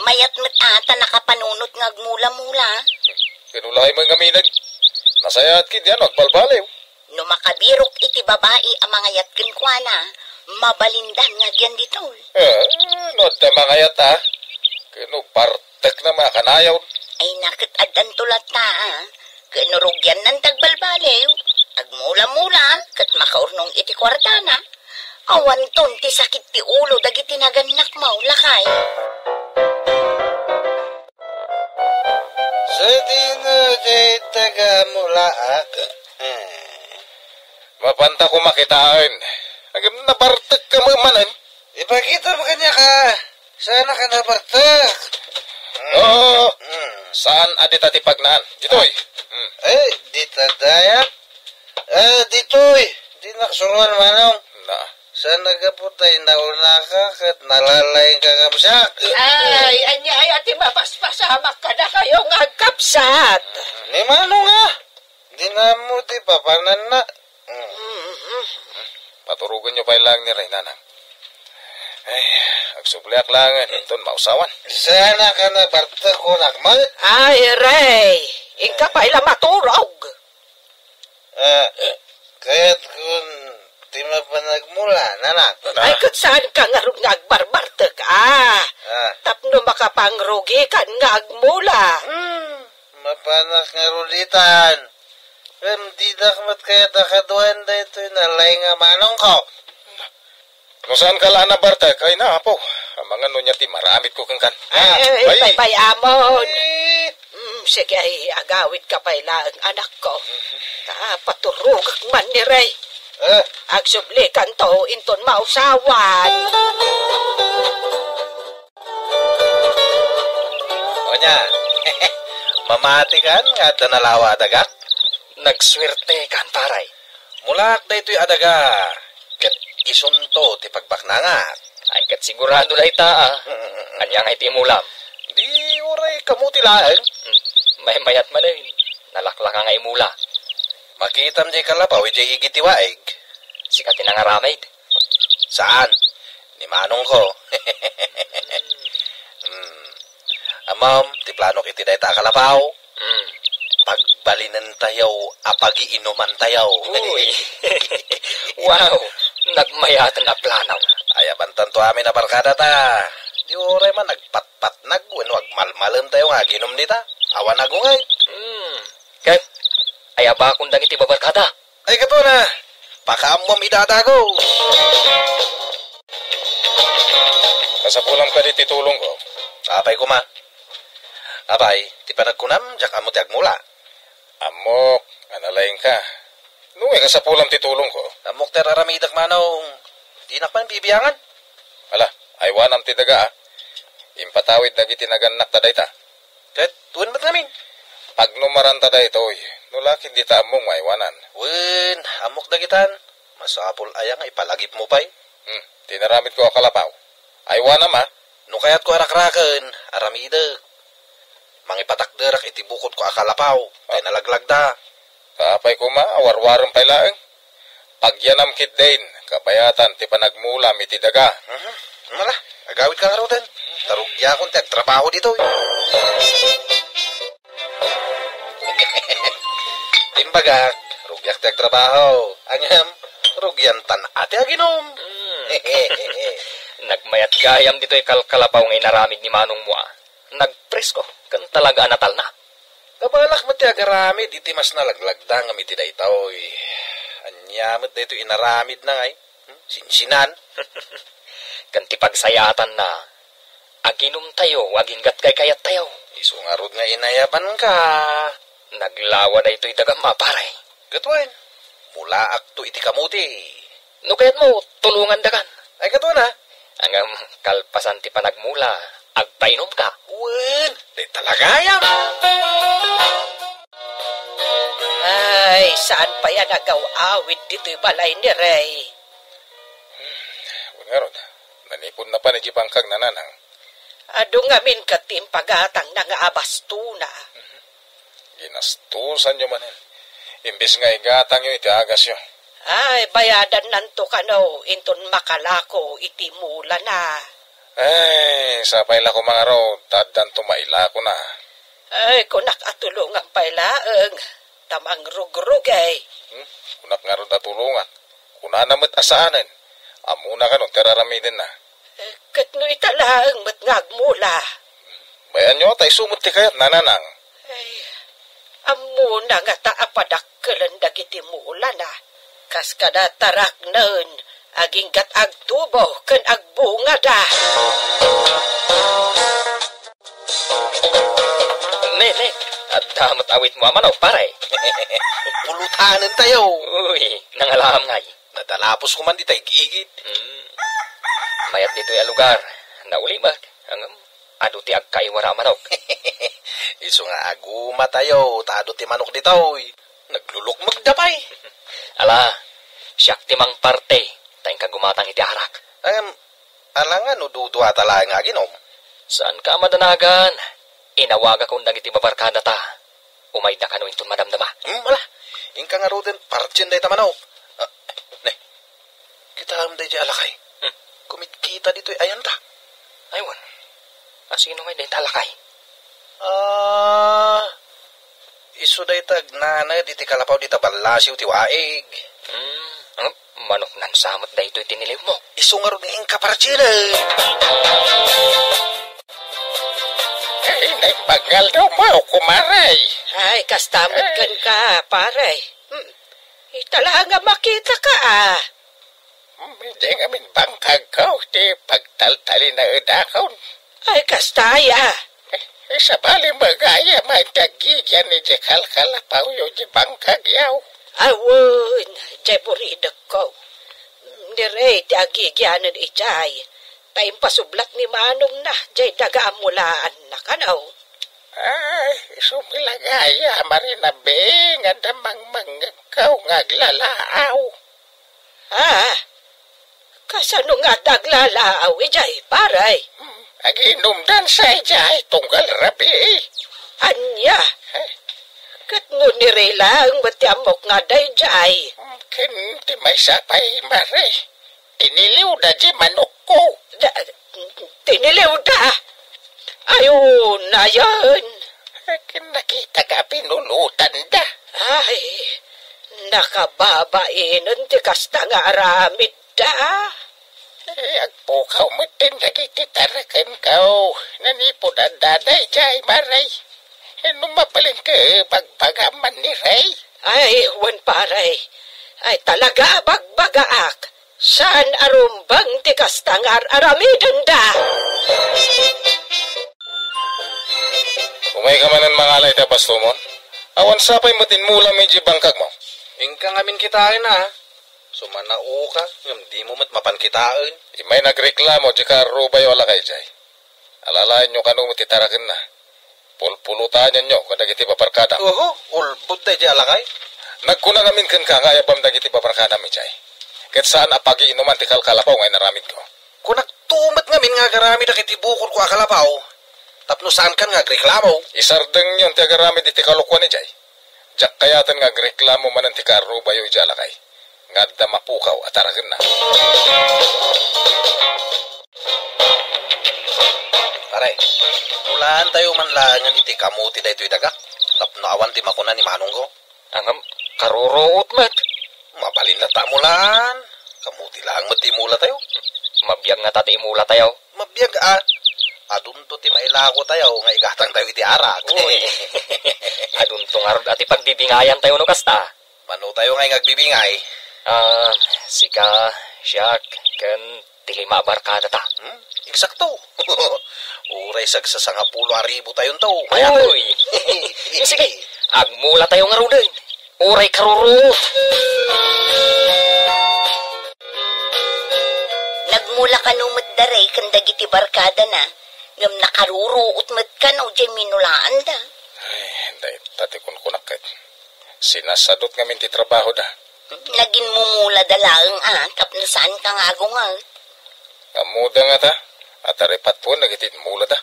Mayat met a ta nakapanunot nga agmula-mula. Ken ulay met ngamin, nasayaat ketdi a no agbalbaliw. No makabirok iti babai a mangayat kenkuana, mabalindan nga agyan ditoy. Eh, no adda mangayat a, ken no bartekna makanayon. Ay na ket addanto latta, a. Ket no rugiannan ti agbalbaliw, agmula-mula, ket makaurnong iti kuartana. Awanton ti sakit ti ulo dagiti nagannakmo, lakay. Sadino jay tagamulaak? Eh. Mapanta koma kitaen. Ngem nabartekka met manen. Ipakitam kaniak a, saanak a nabartek. Oo. Mm. Saan a dita ti pagnaan? Ditoy. Mm. Eh, dita daya. Eh, ditoy. Dinak suruan, Manong. Na. Saan a gapu ta inaunaka ket nalalaingka, kabsat? Ay, ania aya ti mapaspasamak kadakayo nga agkabsat? Ni Manong a. Dinammo ti papananna. Mm. Mhm. Paturogenyo pay laeng ni Rey, Nanang. Ay, agsubliak laengen inton mausawan. Saanak a nabartek, kunak met. Ay, Rey, inka pay la maturog. Ah, kayatkon ti mapan agmula, Nanang. Ay, ket saanka ngarud nga agbarbartek, a. Ah. Tapno makapangrugikan nga agmula. Hmm. Mapanak ngarud itan. Ngem didak met kayat a kaduaen daytoy nalaing a manongko. No saanka la a nabartek, ay na, apo. Amangan no ania ti maramitko kenka. Ay, ay, ay, bay, bay, amon. Eh. Mm, sige, ay, agawidka pay laeng, anakko. Ta paturogak man ni Rey. Eh. Agsublikanto inton mausawan. Ania, mamatikan nga adda nalawa a dagak? Nagsuertekan, pare. Mulaak daytoy a daga, ket isunto ti pagbaknangak. Ay, ket sigurado dayta, a. Ania ngay ti imulam? Di uray kamuti laeng. Hmm, maymayat manen. Nalaklaka nga imula. Makitam jay kalapaw idiay igid ti waig. Sika ti nangaramid? Saan? Ni manongko. Hmm. Ammom ti planok iti dayta a kalapaw? Hmm. Pagbalinentayo a pagiinumantayo. Uy. Wow, nagmayaten a plano. Ayabantanto amin a barkada ta. Di uray man agpatpatnag wenno agmalmalentayo nga aginum dita. Awan agungay. Hmm. Ket, ayabakon dagiti babarkada. Ay, kato na. Pakaammom idadago. Kasapulam kadi ti tulongko. Apay koma. Apay, ti panagkunam, diak ammo ti agmula. Ammok, a nalaingka. No nga kasapulam ti tulongko. Ammok ti ar-aramidek, manong. Dinak man bibiangan. Ala, aywanam ti daga, a. Impatawid dagiti nagannakta dayta. Ket wen met ngamin. Pagnumaranta daytoy, no la ket dita ammom nga aywanan. Wen, ammok dagitan. Masapul aya nga ipalagipmo pay? Hmm, ti inaramidko a kalapaw. Aywanam a? No kayatko a rakraken, aramidek. Mangipatakderak iti bukodko a kalapaw, tay nalaglagda. Apay koma, awarwarem pay laeng. Pagyanam ketdin, kabayatan ti panagmulam iti daga. Mhm. Mala, agawidka ngaruden. Ta rugiakon ti agtrabaho ditoy. Imbagak, rugiak ti agtrabaho. Ngem, rugiantan a ti aginum. Hmm. Nagmayat gayam ditoy kalkalapaw nga inaramid ni manongmo a. Nagpresko, ken talaga a natalna. Kabalak met ti agaramid iti mas nalaglagda ngem iti daytoy. Ania met daytoy inaramidna ngay? Hmm? Sinsinan? Ken ti pagsayaatanna, aginumtayo, aginggat kaykayattayo. Isu ngarud nga inayabanka. Naglawa daytoy dagam a, pare. Ket wen, mulaakto iti kamuti. No kayatmo, tulongandakan. Ay, ket wen a. Ngem kalpasan ti panagmula, agpainumka. Wen, di talagayam. Ay, saan pay a nagaw-awid ditoy balay ni Rey? Hmm, wen ngarud, nanipod na pan idiay bangkag, Nanang. Adu ngamin ket ti impagatangna nga abastona. Mhm. Ginastosanyo manen. Imbes nga igatangyo iti agasyo. Ay, bayadannanto kano inton makalako iti mulana. Ay, sapay la koma ngarud, ta addanto mailakona. Ay, kunak a tulongam pay laeng, ta mangrugrugay. Hmm? Kunak ngarud a tulongak. Kunana met a saanen. Ammona kano ti ar-aramidenna. Eh, ket no ita laeng met nga agmula. Bayanyo, ta isu met ti kayatna, Nanang. Ay, ammona ngata a padakkelen dagiti mulana. Kas kada taraknen, aginggat agtubo ken agbungada. Ne, ne, adda met awitmo a manok, pare. Pulutanentayo. Uy, nangalaam ngay. Nadalapos ko man dita igigid. Hmm. Mayat ditoy a lugar. Naulimek. Ngem, adu ti agkaiwara a manok. Isu nga agumatayo, ta adu ti manok ditoy. Naglulukmegda pay. Ala, siak ti mangparte, ta inka gumatang iti arak. Ngem, ala nga no duduata laeng nga aginom? Saanka a madanagan. Inawagakon dagiti babarkadata. Umayda kano inton madamdama. Hmm, ala. Inka ngaruden, partien dayta manok. Ah, ne. Kitaem daydiay a lakay. Hmm. Kumitkita ditoy ayanta. Ay, wen. A, sino ngay dayta a lakay? Ah, isu dayta agnaned iti kalapaw dita ballasiw ti waig. Hmm, ang manok nan samot daytoy tiniliwmo. Isu ngarud nga inka, partien. Ay, naimbag nga aldaw mo, kumare. Ay, kasta met kenka, pare. Hmm. Ita la nga makitaka, a. Hmm, idiay ngamin bangkagko ti pagtaltalinaedakon. Ay, kasta aya. Eh, sabali met gayam ti agigian idiay kalkalapawyo idiay bangkagyo. Awan, idiay buridekko. Ni Rey ti agigianen idiay. Ta impasublat ni manongna, idiay daga a mulaanna kano. Ay, isu met la gayam a rinabi nga adda mangmangngegko nga aglalaaw. Ah, kasano nga adda aglalaaw idiay, pare? Hmm, agiinumdansa idiay tunggal rabii. Ania? Eh? Ket no ni Rey laeng met ti ammok nga adda idiay. Hmm, ken ti maysa pay, mare. Tiniliwda diay manokko. Da, tiniliwda? Ay, unayen. Ken nakitak a pinulotanda. Ay, nakababainen ti kasta nga aramidda. Eh, agpukaw metten dagiti tarakenko. Nanipod adda daydiay, mare. Eh, no mabalinka, bagbagam man ni Rey. Ay, wen, pare. Ay, talaga a bagbagaak. Saan a rumbeng ti kasta nga ar-aramidenda. Umayka manen mangala iti abastomon? Awan sapay met inmulam idiay bangkagmo. Inka ngamin kitaen, a. Sumanaoka, ngem dimo met mapan kitaen. Immay nagreklamo diay kaarrubayo a lakay idiay. Alalaenyo kano met ti tarakenna. Pulpulutanenyo kadagiti babarkadam. Oho, ulbod daydiay a lakay. Nagkuna ngamin kenka nga ayabam dagiti babarkadam idiay. Ket saan a pagiinuman ti kalkalapaw nga inaramidko. Kunakto met ngamin nga agaramid dagiti bukodko a kalapaw tapno saankan nga agreklamo. Isardengyon ti agaramid iti kalokuan idiay. Diak kayaten nga agreklamo manen ti kaarrubayo idiay a lakay nga adda mapukaw a tarakenna. Pare, mulaantayo man laengen iti kamote daytoy daga tapno awan ti makuna ni manongko. Ngem, karuruot met. Mabalin latta a mulaan. Kamote laeng met ti imulatayo. Mabiag ngata ti imulatayo. Mabiag a. Adunto ti mailakotayo nga igatangtayo iti arak. Uy. Adunto ngarud a ti pagbibingayantayo no kasta. Manotayo ngay nga agbibingay? Ah, sika, siak, ken ti lima a barkadata. Hmm? Eksakto. Uray sagsasangapulo a ribu tayonto. Uy! Sige, agmulatayo ngaruden. Uray karuruot. Nagmula kano met da Ray ken dagiti barkadana, ngem nakaruruot met kano diay minulaanda. Ay, dayta ti kunkunak ket. Sinasadot ngamin ti trabahoda. Naginmumulada laeng a, tapno saanka nga agunget. Ammoda ngata, a taripatpon dagiti immulada.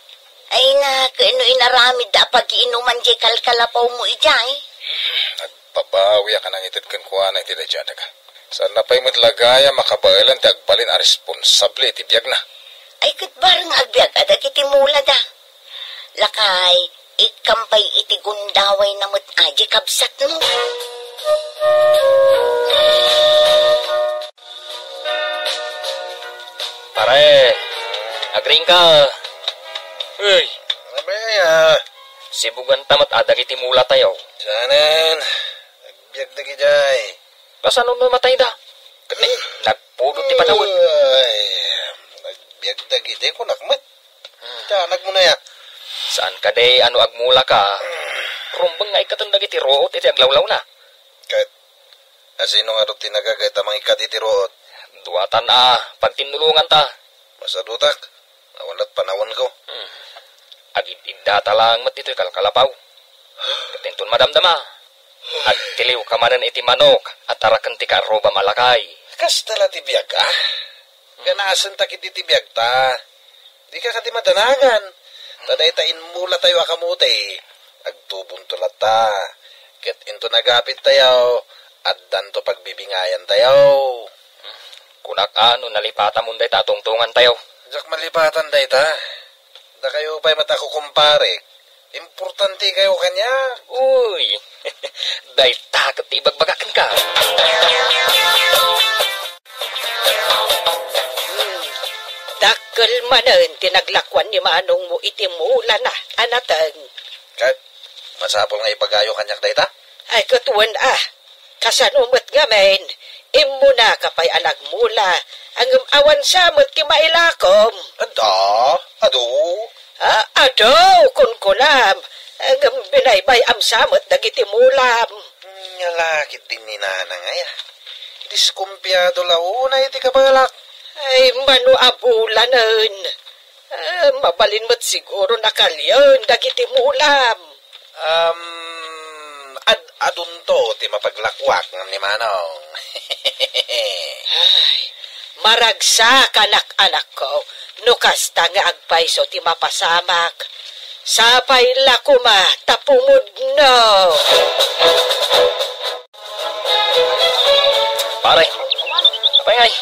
Ay na, ken no inaramidda a pagiinuman diay kalkalapawmo idiay? Nagbabawiak a nangited kenkuana iti daydiay a daga. Saanna pay met la gayam a kabaelan ti agbalin a responsable iti biagna. Ay, ket bareng nga agbiag a dagiti mulada. Lakay, ikkam pay iti gundawayna met a diay kabsatmo. Pare, agriingka. Uy. Ano ba yan, ah? Sibuganta met a dagiti mulatayo. Saanen, agbiag dagidiay. Kasano no matayda? Ket nagpudot ti panawen. Ay, nagbiag dagiti kunak met. Ti anakmo na ya. Saan kadi a no agmulaka? Rumbeng nga ikkaten dagiti ruot iti aglawlawna. Ket asino ngarud ti nagagayat a mangikkat iti ruot? Duatan a pagtinnulonganta. Masadutak. Awan la't panawenko. Hmm. Agid-iddata laeng met ditoy kalkalapaw. Ket inton madamdama, agtiliwka manen iti manok a taraken ti kaarrubam a lakay. Kasta la ti biag, a? Ganasentak iti biagta. Dika kadi madanangan. Ta dayta immulatayo a kamote, agtubonto latta. Ket inton agapidtayo, addanto pagbibingayantayo. Kunak a no nalipatamon dayta a tungtongantayo. Diak malipatan dayta. Dakayo pay met a kukumparek. Importantekayo kaniak. Uy, dayta ket ti ibagbagak kenka. Dakkel manen ti naglakuan ni manongmo iti mulana a nateng. Ket masapul nga ibagayo kaniak dayta? Ay, ket wen a. Kasano met ngamin? Immunaka pay a nagmula, ngem awan sa met ti mailakom. Adda, adu. Ah, adu, kunkunam. Ngem binaybay-am sa met dagiti mulam. Nya la ketdi ni nanang aya. Diskumpiado la unay ti kabalak. Ay, mano a bulanen. Ah, mabalin met siguro nakalien dagiti mulam. Um, ad-adunto ti mapaglakuak ngem ni Manong. Ay, maragsak, anak-anakko, no kasta nga agpayso ti mapasamak. Sapay la koma ta pumudno. Pare, apay ngay?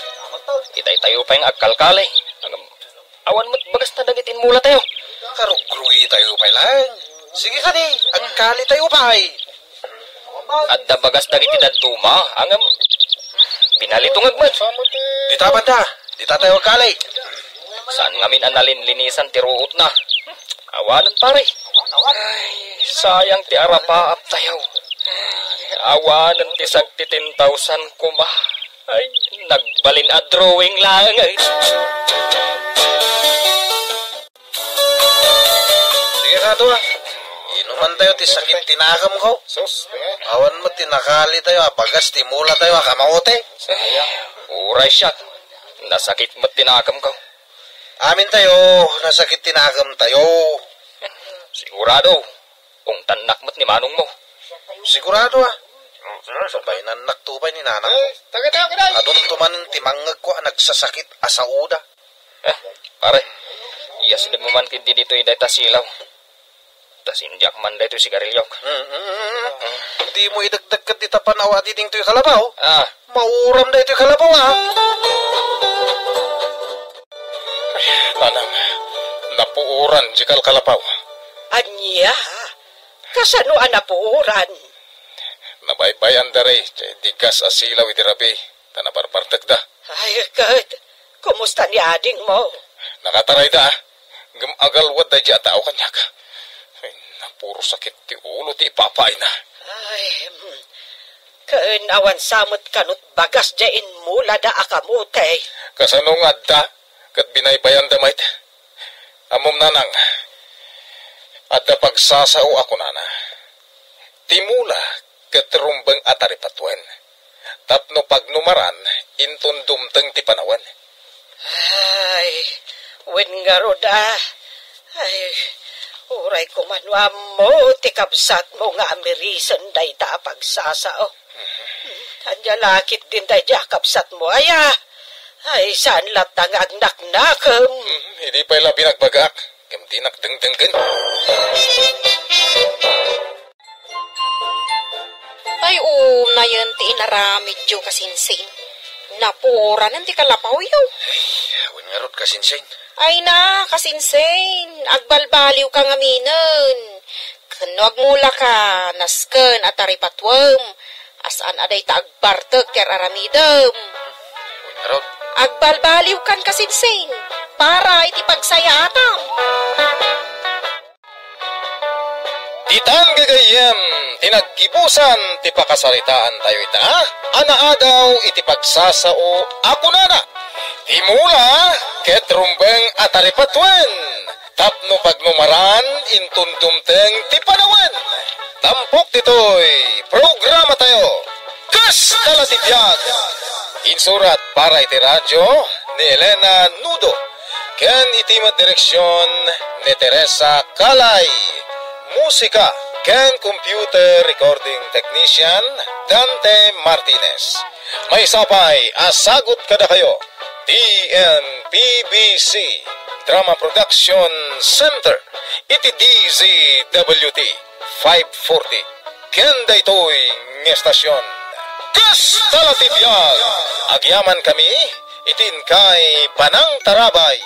Itay tayo pay nga agkalkali. Awan met bagasta dagiti immulatayo. Karugrugitayo pay laeng. Sige kadi, agkalitayo pay. Adda bagas dagiti dadduma, ngem binalitungag met. Dita banda, dita tayo agkali. Saan ngamin a nalinlinisan ti ruotna? Awanen, pare. Ay, sayang ti arapaap tayo. Awanen ti sagti ten thousand koma. Ay, nagbalin a drawing laeng, ay. Sige, kato, ah. Inuman tayo ti sakit ti nakemko. Awan met ti nakali tayo, ah, bagas ti mula tayo, ah, kamaote. Ay, uray siak. Nasakit met ti nakemko. Amintayo, nasakit ti nakemtayo. Sigurado, ungtannak met ni manongmo. Sigurado, a. Babainannak to pay ni nanang. Ay, tagay tayo, tagay! Adunto manen ti mangngegko a nagsasakit a saoda. Eh, pare, iyasdem man ketdi ditoy dayta silaw. Ta sindiak man daytoy sigariliok. Mm, mm, mm. Dimo idagdag ket dita panaw a didingtoy kalabaw. Ah. Mauram daytoy kalabaw, a. Nanang, napuoran di kalkalapaw. Ania? Kasano a napuoran? Nabaybay-anda ray, diay gas a silaw idi rabii, ta nabarbartekda. Ay, ket, kumusta ni adingmo? Nakatarayda, a. Ngem agalwad daydi a tao kaniak. Ay, napuro sakit ti ulo ti ipapaayna. Ay, hmm. Ken awan sa met kano ti bagas diay inmulada a kamote. Kasano nga adda? Ket binaybay-anda met. Ammom, nanang, adda pagsasao a kunana, ti mula ket rumbeng a taripatuen, tapno pagnumaran inton dumteng ti panawen. Ay, wen ngarud, a. Ay, uray koma no ammo ti kabsatmo nga amirisen dayta a pagsasao. Ania la ketdin daydi a kabsatmo aya? Ay, saan latta nga agnaknakem. Hmm, idi pay la binagbagak, ngem dinak dengdenggen. Ay, unayen ti inaramidyo, kasinsin. Napuoranen ti kalapawyo. Ay, wen ngarud, kasinsin. Ay na, kasinsin, agbalbaliwka ngaminen. Ken no agmulaka, nasken a taripatuem, a saan a dayta agbartek ti ar-aramidem. Wen ngarud. Agbalbaliwkan, kasinsin, para iti pagsayaatam. Ditan gagayyem ti naggibusan ti pakasaritaantayo ita a naadaw iti pagsasao a kunana, ti mula ket rumbeng a taripatuen tapno pagnumaran inton dumteng ti panawen. Tampok ditoy programatayo, Kasta la ti biag! Insurat para iti radio ni Elena Nudo ken iti met direksion ni Teresa Calay. Musika ken computer recording technician, Dante Martinez. Maysa pay a sagut kadakayo ti N P B C Drama Production Center iti D Z W T five forty. Ken daytoy nga estasion, Kasta la ti biag! Agyamankami iti inkay panangtarabay.